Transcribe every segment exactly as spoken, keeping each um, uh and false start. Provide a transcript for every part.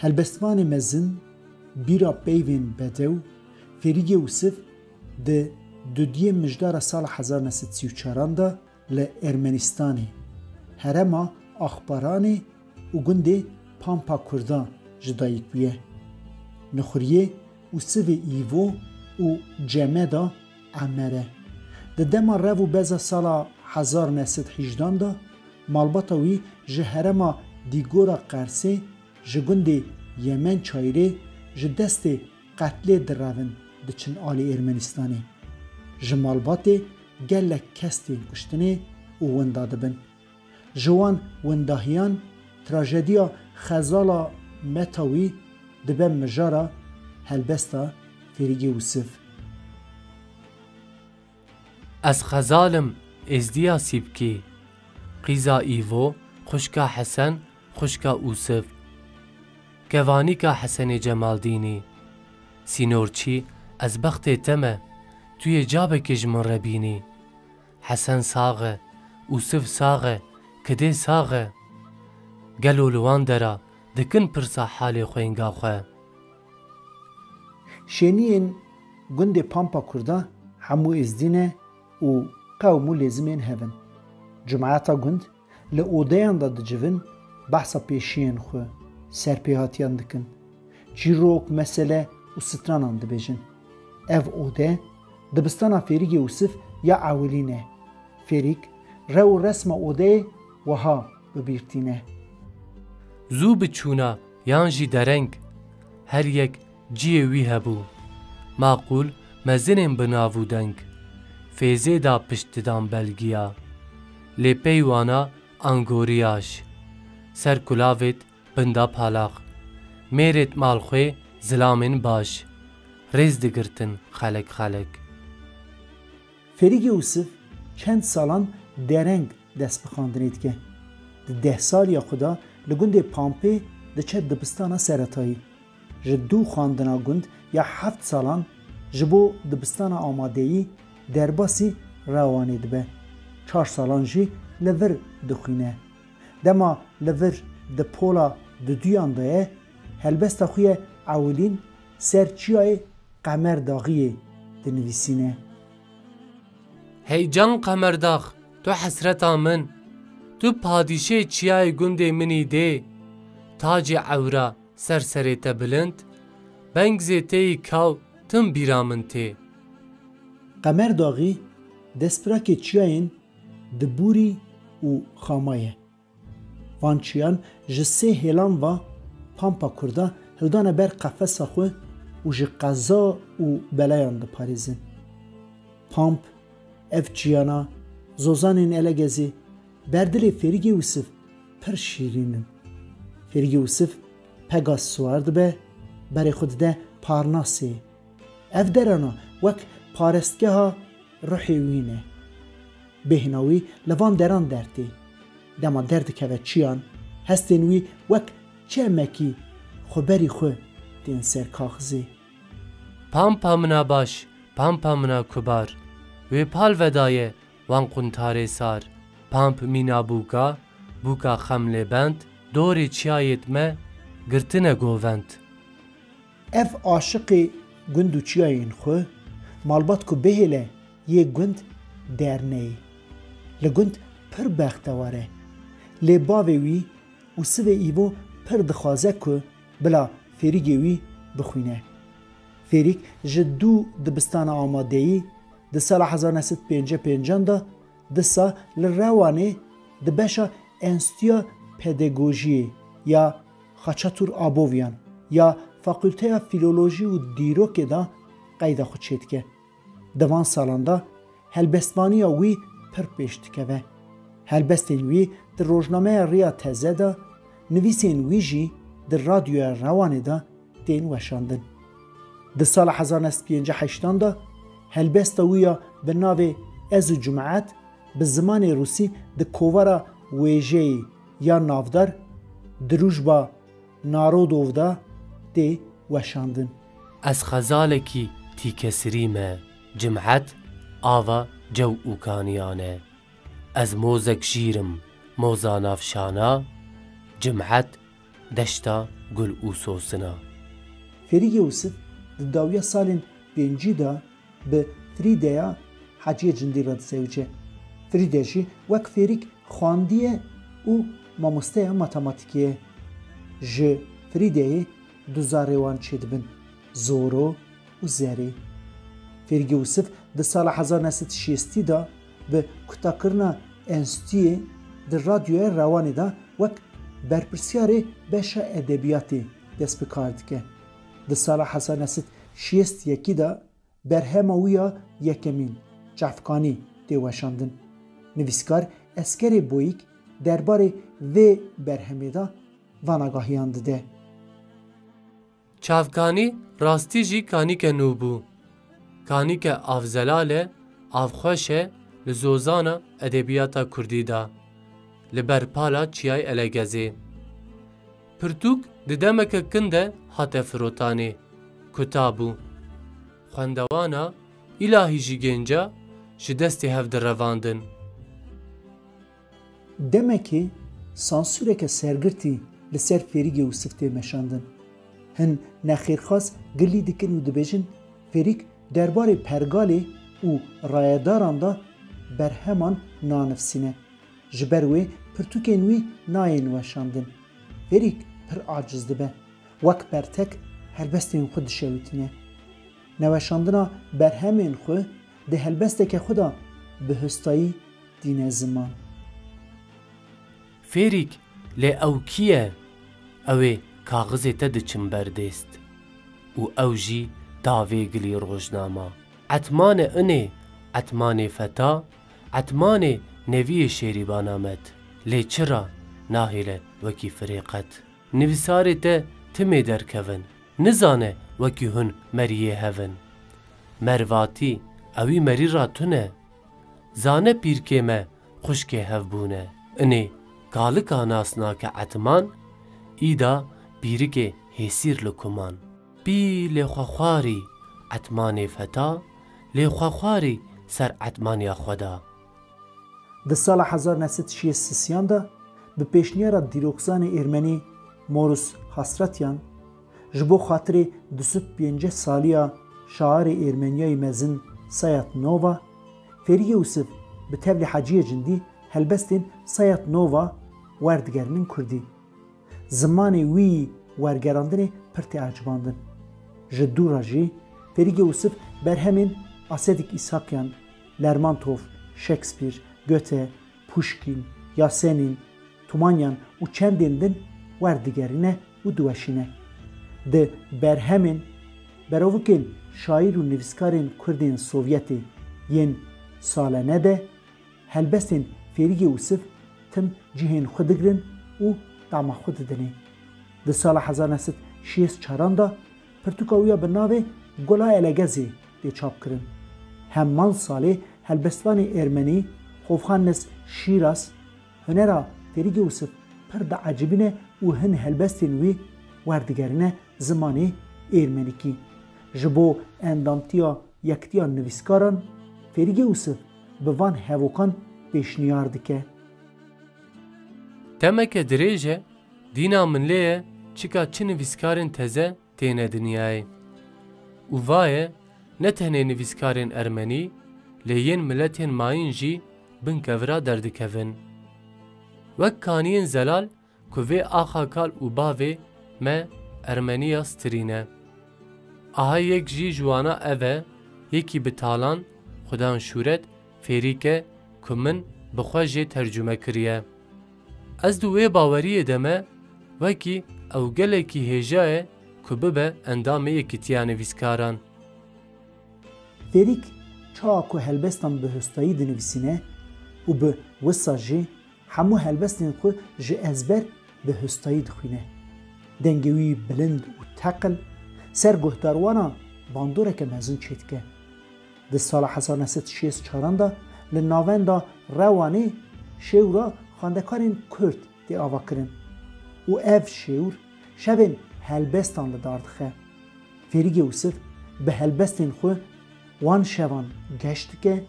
Helbestvanê mezin bîra peyvên bedew Fêrîgê Ûsiv di dudiyê mijdara sala hezar neh sed sî û çaran de li Ermenistanê, herêma Axparanê û gundê Pampa Kurda ji dayik bûye. Nixuriyê Ûsivê Îvo û Cemeda Emere. Di dema rev û beza sala hezar neh sed hejdan de malbata wî ji herêma Dîgora Qersê ji gundê Yemen Çayirê ji destê qetlê direvin diçin alî Ermenistanê. Ji malbatê gelek kes tên kuştinê û winda dibin. Ji wan windahiyan trajediya xezala Metawî dibe mijara helbesta Fêrîgê Ûsiv. Ez xezal im, Êzdiya Sîpkî, qîza Îvo, xwişka Hesen, xwişka Ûsiv, kevanîka Hesenê Cemaldînî. Sînorçî, ez bextê te me, tu yê cabekê ji min re bînî. Hesen sax e, Ûsiv sax e, Kidê sax e. Gelo li wan dera dikin pirsa halê xwênga xwe? Şêniyên gundê Pampa Kurda hemû êzdî ne û qewm û lêzimên hev in. Cumeta gund li odeyan de dicivin, behsa pêşiyên xwe, serpêhatiyan dikin. Çîrok, mesele û stranan dibêjin. Ev ode dibistana Fêrîgê Ûsiv ya ewilî ne. Fêrîg, rew û resma odeyê wiha bi bîr tîne. Zû biçûna yan jî dereng, her yek ciyê wî hebû. Maqûl mezinên bi nav û deng, fêzê da pişt didan belgiya. Lê pey wana angoriyaş, ser kulavêt binda palax. Mêrêt malxwê zilamên baş, rêz digirtin xelek xelek. Fêrîgê Ûsiv çend salan dereng dest bi xwendinê dike. Di deh saliya xwe de li gundê Pampê diçe dibistana seretayî. Ji dû xwendina gund ya heft salan ji bo dibistana amadeyî derbasî Rewanê dibe. Çar salan jî li vir dixwîne. Dema li vir di pola duduyan de ye, helbesta xwe ye ewilîn ser çiyayê Qemer Daxiyê dinivîsîne. Hey can Qemerdax, tu hesreta min, tu padîşê çiyayê gundê min î dê, tacê ewra ser serê te bilind, bengzê te yî kaw tim bîra min tê. Qemer Daxî destpirakê çiyayên Dibûrî û Xama ye. Van çiyan ji sê hêlan ve Pampa Kurda hildane ber qefesa xwe û ji qeza û belayan diparêzin. Pamp, ev çiyana, zozanên Elegezê, ber dilê Fêrîgê Ûsiv pir şîrîn in. Fêrîgê Ûsiv Pegas siwar dibe, berê xwe dide Parnasê. Ev derana wek parestgeha ruhê wî ne. Bêhna wî li van deran dertê. Dema derdikeve çiyan, hestên wî wek çemekî xweberî xwe tên ser kaxizê. Pampa mina baş, pampa mina kubar, wê pal vedaye wan quntarê sar. Pamp mîna bûka, bûka xem lê bend, dorê çiyayêt me girtine govend. Ev aşiqê gund û çiyayên xwe, malbat ku bihêle yê gund derneyê. Li gund pir bextewar e. Lê bavê wî Ûsivê Îvo pir dixwaze ku bila Fêrîgê wî bixwîne. Fêrîg ji dû dibistana amadeyî di sala hezar neh sed pêncî pêncan de disa li Rewanê di beşa Enstîtuya Pedagojiyê ya Xaçatûr Abovyan ya Fakulteya Fîlolojî û Dîrokê de qeyda xwe çêdike. Di van salan de helbestvaniya wî pir pêş dikeve. Helbestên wî di rojnameya Riya Teze de, nivîsên wî jî di Radyoya Rewanê de tên weşandin. Di sala hezar neh sed pêncî heştan de helbesta wî ya bi navê Ez û Cumaet bi zimanê rûsî di kovara wêjeyê ya navdar Dirûjba Narodov de tê weşandin. Ez xezalekî tîkesirî me, Cimhet ava cew û kaniyan e. Ez mozek jîr im, moza navşana, Cimhet deşta gul û sosina. Fêrîgê Ûsif di dawiya salên pêncî de bi Frîdeya Heciyê Cindî re dizewice. Frîde jî wek fêrîk xwandiye û mamosteya matematîkê ye. Ji Frîdeyê du zarê wan çêdibin, Zoro û Zerê. Fêrîgê Ûsif di sala hezar neh sed şêstî de bi kutakirina enstitûyê di radyoya Rewanê de wek berpirsiyarê beşa edebiyatê dest bi kar dike. Di sala hezar neh sed şêst yekî de berhema wî ya yekemîn, Çavkanî, tê weşandin. Nivîskar Eskerê Boyîk derbarê vê berhemê de vanagahiyan dide. Çavkanî rastî jî kanîke nû bû. Kanîke avzelal e, avxweş e li zozana edebiyata kurdî de, li ber pala Çiyayê Elegezê. Pirtûk di demeke kin de hate firotanê, kuta bû. Xwendewana îlahî jî gênca ji destê hev direvandin. Demekê sansûreke sergirtî li ser Fêrîgê Ûsif tê meşandin. Hin nexêrxas gilî dikin û dibêjin, Fêrîk derbarê pergalê û rayedaran de berheman nanivîsîne. Ji ber wê pirtûkên wî nayên weşandin. Fêrîk pir aciz dibe. Wek bertek helbestên xwe dişewitîne. Neweşandina berhemên xwe di helbesteke xwe de bi hustayî tîne ziman. Fêrîk, lê ew kî ye? Ew ê kaxizê te diçin ber dêst û ew jî da vê gilî rojnama. Etmanê inê, etmanê feta, etmanê neviyê Şêrîbana Met. Lê çira nahêle wekî firê qet? Nivîsarê te timê derkevin, nizane wekî hûn meriyê hev in. Mervatî, ewî merî ra tune. Zane pîrkê me xwişkê hev bûne. Inê kalika nas nake etman, îda pîrikê hêsîr li kuman. Pî lê xwe xwarî etmanê feta, lê xwe xwarî ser etmaniya xwe da. Di sala hezar neh sed şêst sisiyan de bi pêşniyara dîrokzanê êrmenî Morus Hasretyan, ji bo xatirê du sed pêncî saliya şairê êrmeniyayî mezin Sayat Nova, Fêrîgê Ûsif bi tevlî Heciyê Cindî helbestên Sayat Nova werdigerînin kurdî. Zimanê wî wergerandinê pir tê ecibandin. Ji dû re jî Fêrîgê Ûsif berhemên Asedik Îsakyan, Lermontov, Shakespeare, Goethe, Puşkîn, Yasenîn, Tumanyan û çendên din werdigerîne û diweşîne. Di berhemên berovokên şaîr û nivîskarên kurdên Sovyetê yên Salene de helbestên Fêrîgê Ûsif tim cihên xwe digirin û dema xwe didinê. Di sala hezar neh sed şêst çaran de pirtûka wî ya bi navê Gola Elegezê tê çapkirin. Heman salê helbestvanê êrmenî Hofhannes Şîras hunera Fêrîgê Ûsif pir diecibîne û hin helbestên wî werdigerîne zimanê êrmenîkî. Ji bo endamtiya Yekitiya Nivîskaran, Fêrîgê Ûsif bi van hevokan pêşniyar dike. Demeke dirêj e, dîna min lê ye çika çi nivîskarên teze têne dinyayê. Û va ye, ne tenê nivîskarên ermenî, lê yên miletên mayîn jî bin kevira derdikevin. Wek kaniyên zelal ku vê axa kal û bavê me ermenî ya stirîne. Aha yek jî ji wana ev e, yekî bi talan, xudan şûret, fêrîk e ku min bi xwe jê tercume kiriye. Ez di wê baweriyê de me, wekî ew gelekî hêja ye ku bibe endamê Yekîtiya Nivîskaran. Fêrîk çawa ku helbestan bi hustayî dinivîsîne û bi wisa jî hemû helbestên xwe ji ezber bi hustayî dixwîne. Dengê wî bilind û teqil ser guhdarwana bandoreke mezin çêdike. Di sala hezar neh sed şêst çaran de li navenda Rewanê şêwra xwendekarên Kurd tê avakirin û ev şêwr şevên helbestan li dar dixe. Fêrîgê Ûsif bi helbestên xwe wan şevan geş dike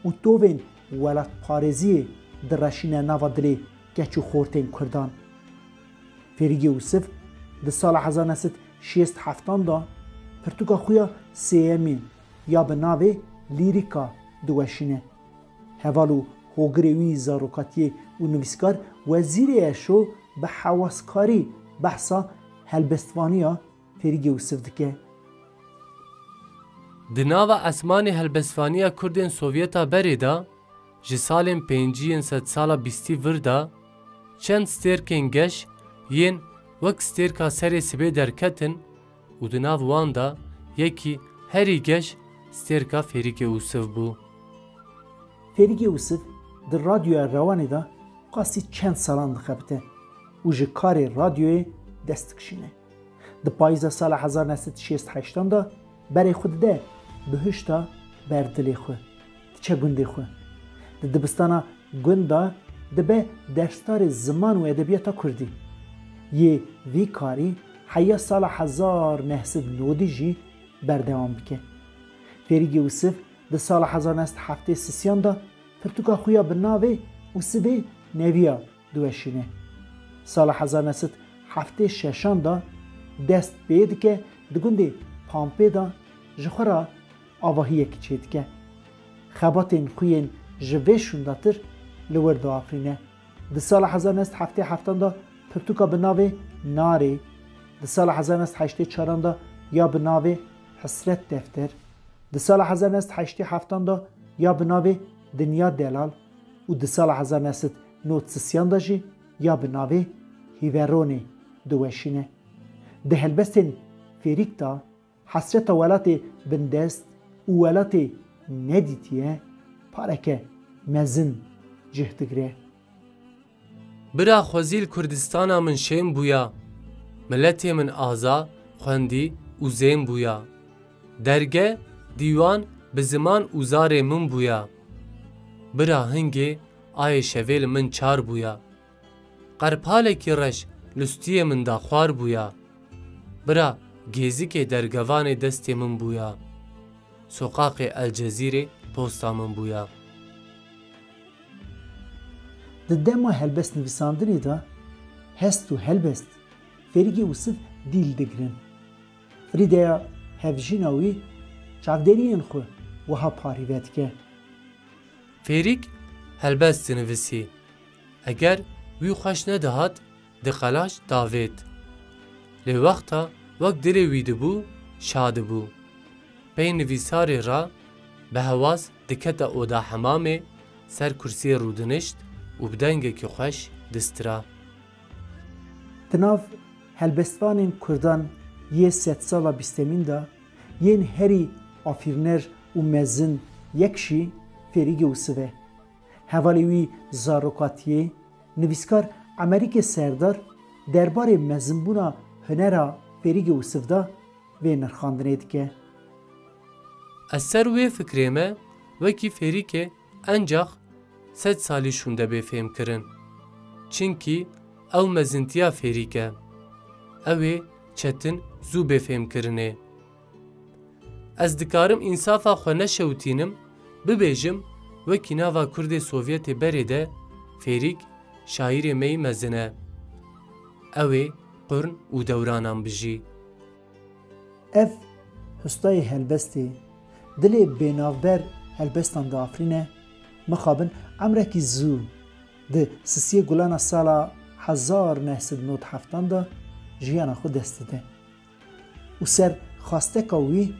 û tovên welatparêziyê direşîne nava dilê keç û xortên Kurdan. Fêrîgê Ûsif Di sala hezar neh sed şêst heftan de pirtûka xwe ya sêyemîn ya bi navê Lîrîka diweşîne. Heval û hogirê wî zarokatiyê û nivîskar Wezîrê Eşo bi hewaskarî behsa helbestvaniya Fêrîgê Ûsiv dike. Di nava esmanê helbestvaniya Kurdên Sovyeta berê de, ji salên pêncî yên sedsala bîstî vir de, çend stêrkên geş yên wek stêrka serê sibê derketin û di nav wan de yekî herî geş stêrka Fêrîgê Ûsiv bû. Fêrîgê Ûsiv di radyoya Rewanê de qasî çend salan dixebite û ji karê radyoyê dest dikişîne. Di payîza sala hezar neh sed şêst heştan de berê xwe dide bihişta ber dilê xwe, diçe gundê xwe. Di dibistana gund de dibe dersdarê ziman û edebiyata kurdî. Yê vî karî heya sala hezar neh sed nodî jî berdewam bike. Fêrîgê Ûsiv di sala hezar neh sed heftê sisiyan de pirtûka xwe ya bi navê Ûsivê Neviya diweşîne. Sala hezar neh sed heftê şeşan de dest pê dike di gundê Pampê de ji xwe re avahiyekî çêdike. Xebatên xwe yên ji vê şûndatir li wir diafirîne. Di sala hezar neh sed heftê heftan de pirtûka bi navê Narê, di sala hezar neh sed heştê çaran de ya bi navê Hesret Defter, di sala hezar neh sed heştê heftan de ya bi navê Dinya Delal û di sala hezar neh sed nod sisiyan de jî ya bi navê Hîveronê diweşîne. Di helbestên Fêrîk de hesreta welatê bindest û welatê nedîtiye pareke mezin cih digire. Bira xwezî li Kurdistana min şên bûya, miletê min aza, xwendî û zên bûya. Derge, dîwan bi ziman û zarê min bûya. Bira hingê ayê şevê li min çar bûya. Qerpalekî reş li stûyê min de xwar bûya. Bira gêzikê dergevanê destê min bûya. Soqaqê El Cezîrê posta min bûya. Di dema helbest nivîsandinê de hest û helbest Fêrîgê Ûsiv dîl digirin. Frîdeya hevjîna wî çavdêriyên xwe wiha parî vedike. Fêrîk helbest dinivîsî. Eger wî xweş nedihat, diqelaş davêt. Lê wexta wek dilê wî dibû, şa dibû. Pey nivîsarê re bi hewaz dikete oda hemamê, ser kursiyê rûdinişt û bi dengekî xweş distira. Di nav helbestvanên kurdan yê sedsala bîstemîn de yên herî afîrner û mezin yek jî Fêrîgê Ûsiv e. Hevalê wî zarokatiyê, nivîskar Emerîkê Serdar derbarê mezinbûna hunera Fêrîgê Ûsiv de vê nirxandinê dike. Ez ser wê fikrê me, wekî Fêrîkê encax sed salî şûnde bê fêhmkirin. Çimkî ew mezintiya Fêrîk e. Ew ê çetin zû bê fêhmkirinê. Ez dikarim însafa xwe neşewitînim, bibêjim, wekî nava Kurdê Sovyetê berê de Fêrîk şaîrê me yî mezin e. Ew ê qurn û dewranan bijî. Ev hustayê helbestê dilê bênavber helbestan diafirîne, mixabin emrekî zû di sisiyê gulana sala hezar neh sed nod heftan de jiyana xwe dest dide. Û ser xwasteka wî,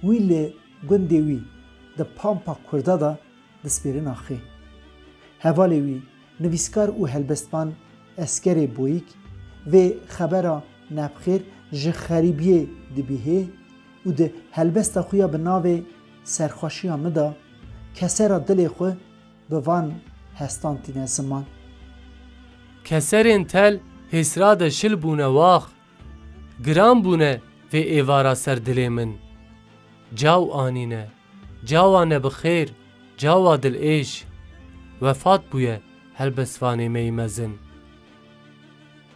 wî li gundê wî di Pampa Kurda de dispêrina xê. Hevalê wî, nivîskar û helbestvan Eskerê Boyîk, vê xebera nebxêr ji xerîbiyê dibihê û di helbesta xwe ya bi navê Serxweşiya Min de kesera dilê xwe bi van hestan tîne ziman. Keserên tel hêsra de şil bûne wax, giran bûne vê êvara ser dilê min. Caw anîne, cawa nebixêr, cawa dilêş, wefat bûye helbestvanê me yî mezin.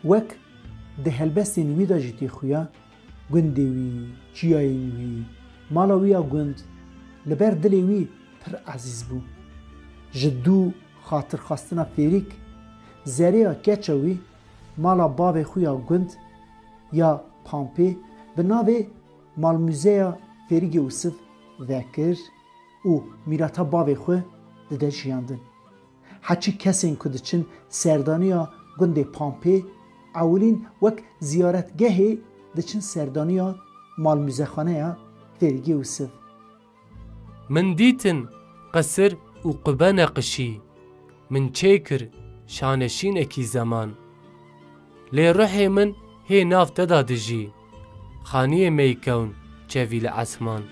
Wek di helbestên wî de jî tê xuya, gundê wî, çiyayên wî, mala wî ya gund li ber dilê wî pir ezîz bû. Ji dû xatirxwestina Fêrîk, zerrêya keça wî mala bavê xwe ya gund ya Pampê bi navê Malmûzeya Fêrîgê Ûsiv vekir û mîrata bavê xwe dide jiyandin. Heçî kesên ku diçin serdaniya gundê Pampê, ewilîn wek ziyaretgehê diçin serdaniya Malmûzexaneya Fêrîgê Ûsiv. Min dîtin qesir û qube neqişî, min çêkir şaneşînekî zeman. Lê ruhê min hê nav te da dijî, xaniyê meykewn çevî li esman.